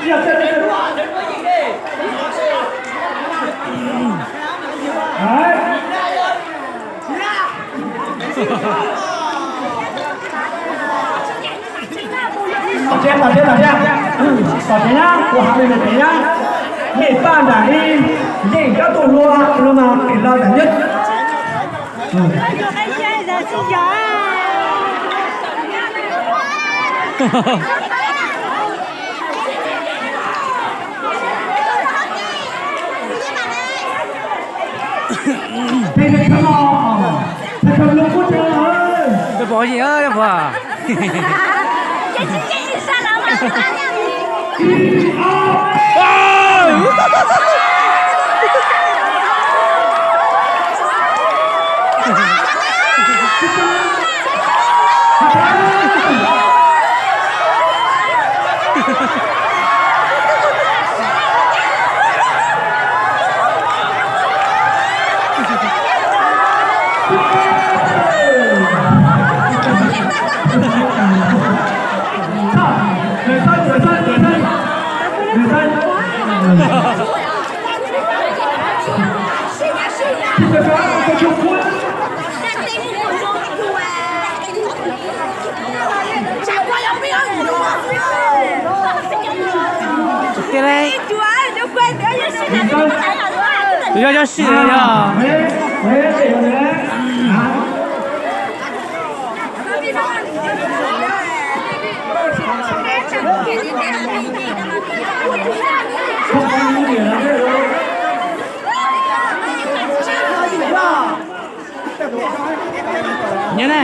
Tom tsev, tom tsev, tom tsev. Tom tsev na, kuv hais li no tsev na. Mej paj nram ib yeej kab tuaj hlua, hlua mas pem los nram nyob. Peb pom yim, pom. Yog, yog sim yog. Nyob ne.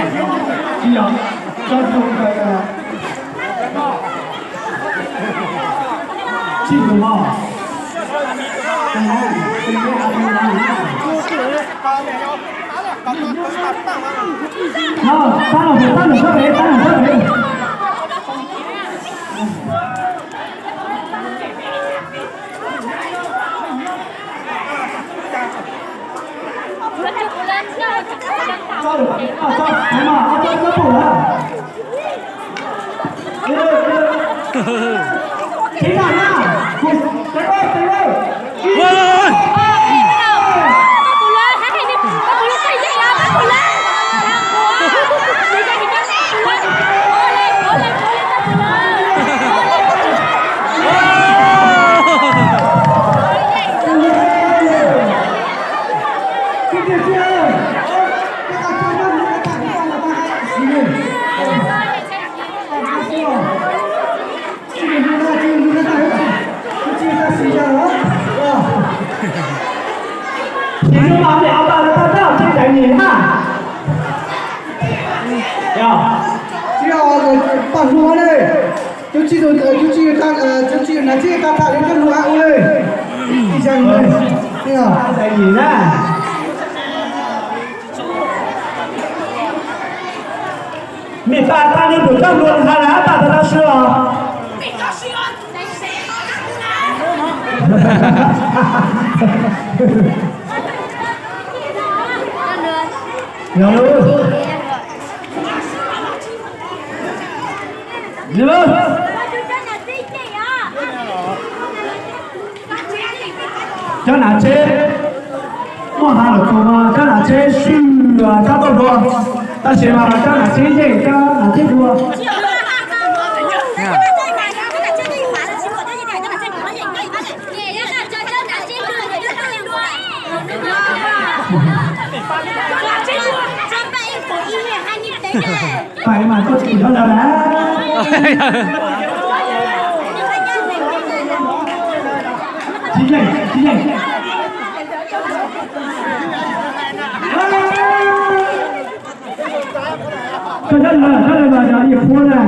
Paj hlua ne, cov tsis, cov tsis, cov tsis yog nas tsheb tag tham li coj lug ua le. Ib zaug le. Mej paj tag nrho tus coj lug has lawm, paj tag tag si os. Cov nam tsheb muaj has lawm tus mas cov nam tsheb swb, cov tau dua, tab sis mas cov nam tsheb yeej cov nam tsheb dua. Pais mas koj tsis kheev los lawm. Tsis yeej, tsis yeej. Koj nyob lawm, nyob lawm mas yog ib qhuab na.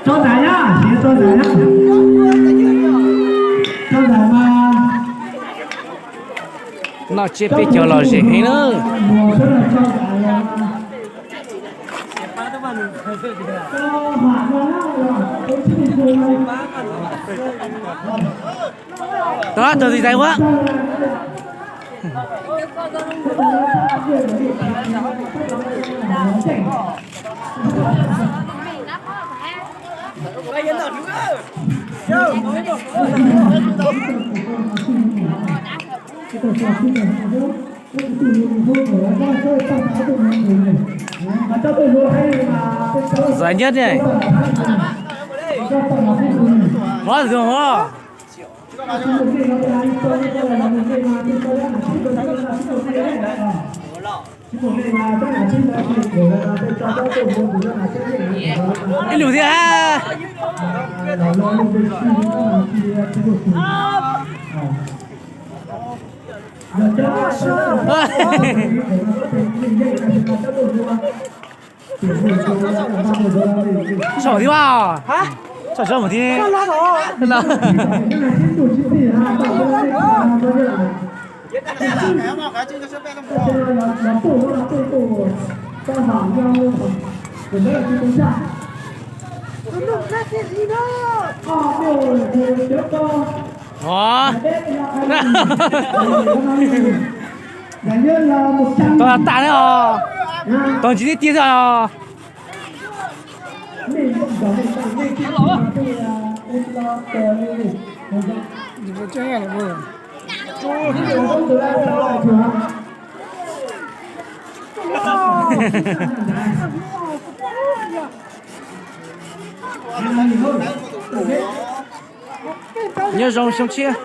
Tso ntaiv na, tso ntaiv na. Tso ntaiv mas. Noj tsiab peb caug lom zem heev na. Tau, tau tis tais ua. Giải nhất này. Quá dường quá. Ib lwm thiab. Sab mus thiab. Sab sab mus thiab. Ov, tau tas ne os, tau ntsib tiag tiag xwb os. Nyob zoo xyoo tshiab,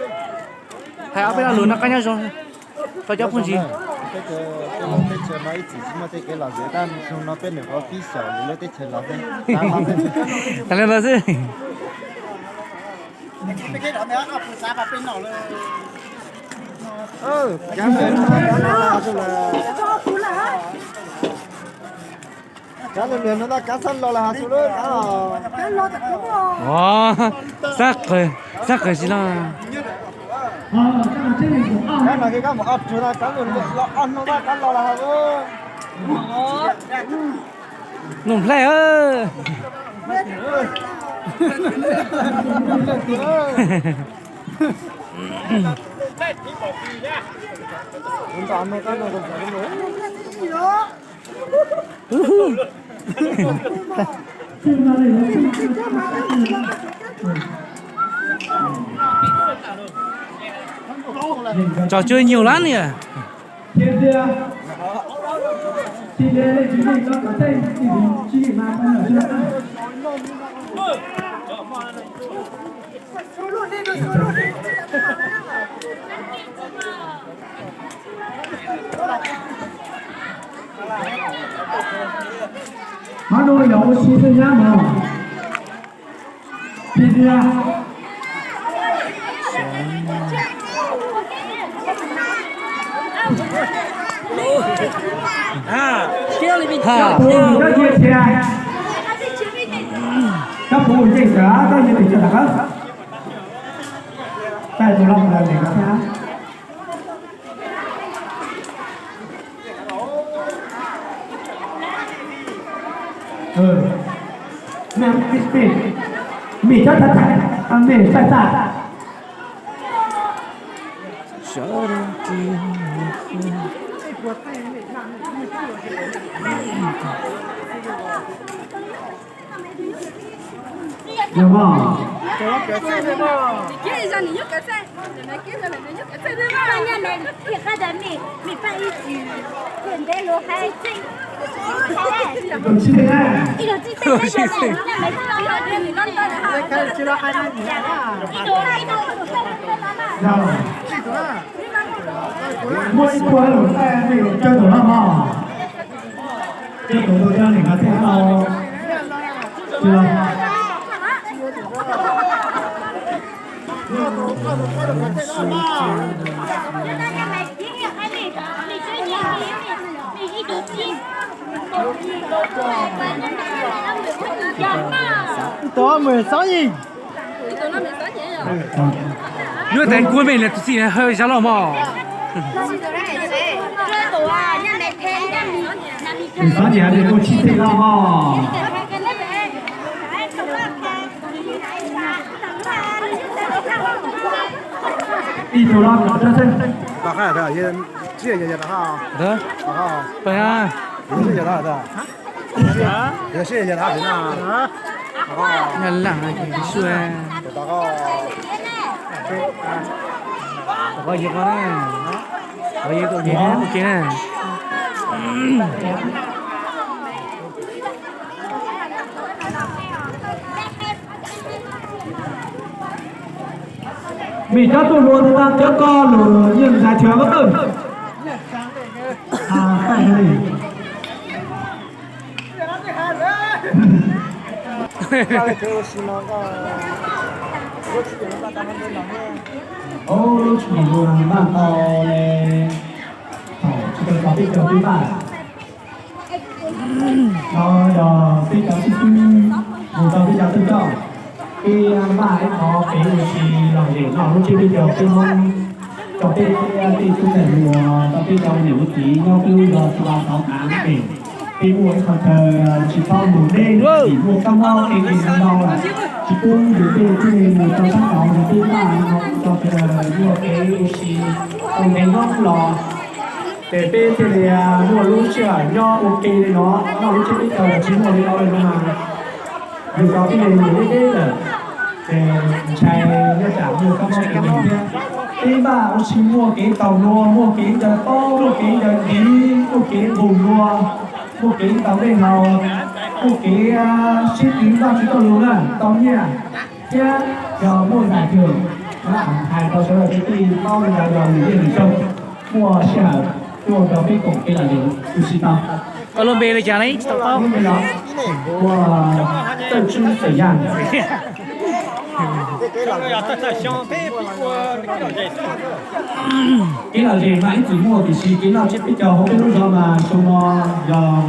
hais ob peb lo lus noj qab nyob zoo rau cov phooj ywg. Teb chaws no ib txwm tsis muaj tej kev lom zem tab xyoo no peb nyuam qhuav pib xyaum lub teb chaws los xwb. Tag li ntawd xwb. Ov, xab qawg, xab qawg tsis loj. Nuj nplaig. Tso tsua nyuj lab niam. Hab no yog ua si xwb nyab mog. Pig tiag. Koj puas nyiam thiab? Koj puas nyiam thiab? Koj nyiam tim tsawg lawm? Tais tus los mus lawm ntawm no thiab. Mim cov tag tag, mim tag tag. Yog mog. Muaj ib tug lus tej me lus coj tus no mog. Coj tus tus coj nim no tej no. Tus mem xob yim. Nyuaj tes kuv mem li tus txij hawb zab loj mog. Tus xob yim hais tias kuv tsis txij loj mog. Ib tug los kom rau xwb. Pab, lam sua. Tom qo yog qo na. Qo yog tom yog ua ke na. Mim cov tuaj hluas tag, cov ko lus yeej ntxhais chua ko tawj. Ub, lub tswv yim npaj tau le, thaum tsis tau txog peb caug twb npaj. No yog peb cov xib fwb mus rau peb cov tub rog, peb npaj ib qho kev ua si los lem noj lub tsiab peb caug peb Hmoob, rau peb tej tub tej hluas, rau peb cov niam ua txiv nyob peb lub zos Xaus Tav Xaus Tav es peb muaj ib qho chaw tsis txhob mus deb, tsis muaj kab mob kev li no, tsis pub yus tej tub mus rau sab tod, peb npaj no rau muaj kev ua si ua ntev nyob los. Ces peb thiaj li muaj lub sij hawm nyob ua ke li no, noj lub tsiab peb caug los tsis muaj li no li no mas, yus tau tib neeg mus deb deb lawm, ces ntshai nyob tsam muaj kab mob kev ntseeg thiab. Peb npaj ua si muaj kev tau hlua, muaj kev ncaws pob, muaj kev ncaws ntiv, muaj kev nqus hlua, muaj kev ntaus dej haus, muaj kev sib twv npaj tsis tau lus na, tau nyiaj thiab yog muaj zais twg hais rau sawv daws kwv tij paub li ntawd los lwm yeej lwm xyoo muaj sij hawm tuaj rau peb koom kev lom zem ua si tau. Koj lub npe li cas ne? Ua Txawj Tswb Xeem Yaj. Kev lom zem mas ib txwm muaj tiam sis kev noj tsiab peb caug hauv peb lub zos mas xyoo no yog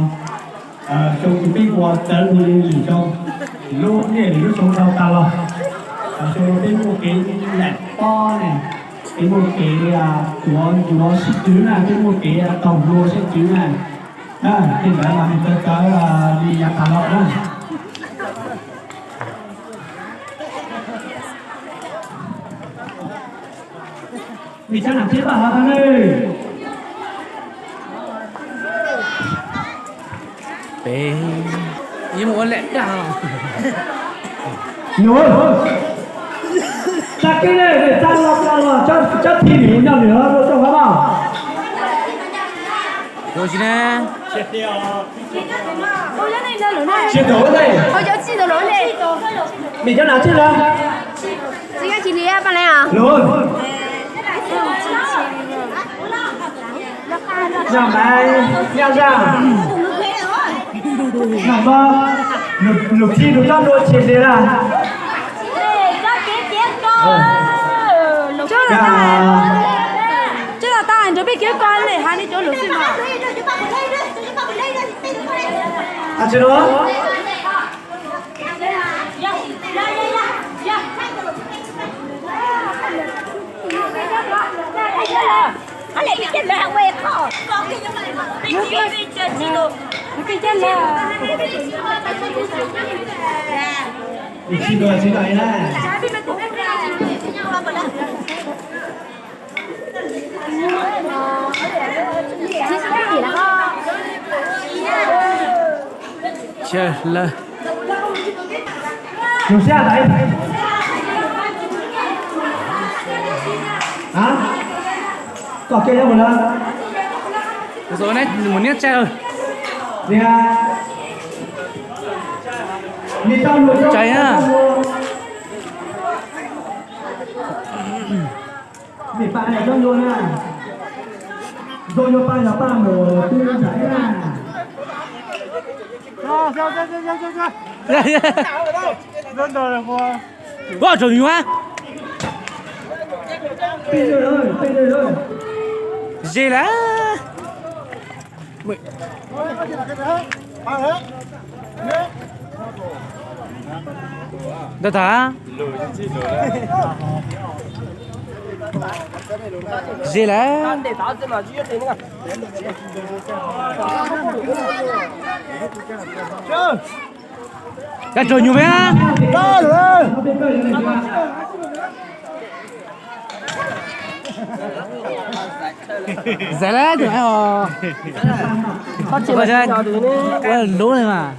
xyoo uas peb ua txawv dua li lwm xyoo, lub niaj lwm lub xyoo dhau tas los. Xyoo no peb muaj kev lam pob ne, peb muaj kev tuav ncuav sib twv na, peb muaj kev taug hlua sib twv na. Tej ntawd mas nws txawv txawv li yav tas los na. Vim cov nam txiv paj hov tau ne. Peb yeej mus ua lawm dag. Nus, tag kis ne, tag los tag los, tsob thib nws nyob nws hauv rau hauv mas. Ua si na. Tsis tuaj ne. Vim cov nam txiv lawm. Lus. Noj Maiv, Nyaj Zaj, Noj Mob, lus txij lus tob dua Tshis Lis na. Tsob no tas nrog peb kiv ko ne, hais li cov lus xwb mas. Tsis lus. Tsis lus, tsis lus na. Chaw lawm. Lus siab ntawd. Kom kiag nyob mus lawm. Mus niab tsaij. Niag, niag tau lus tsaij na. Vim pab yog cov luag na, zoo yuav pab yog pab mus twb ntshav na. Ua tsaug nyuaj. Ze lawm. Ntawd tas. Ze lawm. Koj tsaug nyuaj me. Xav lab tus os. Ua lub li mas.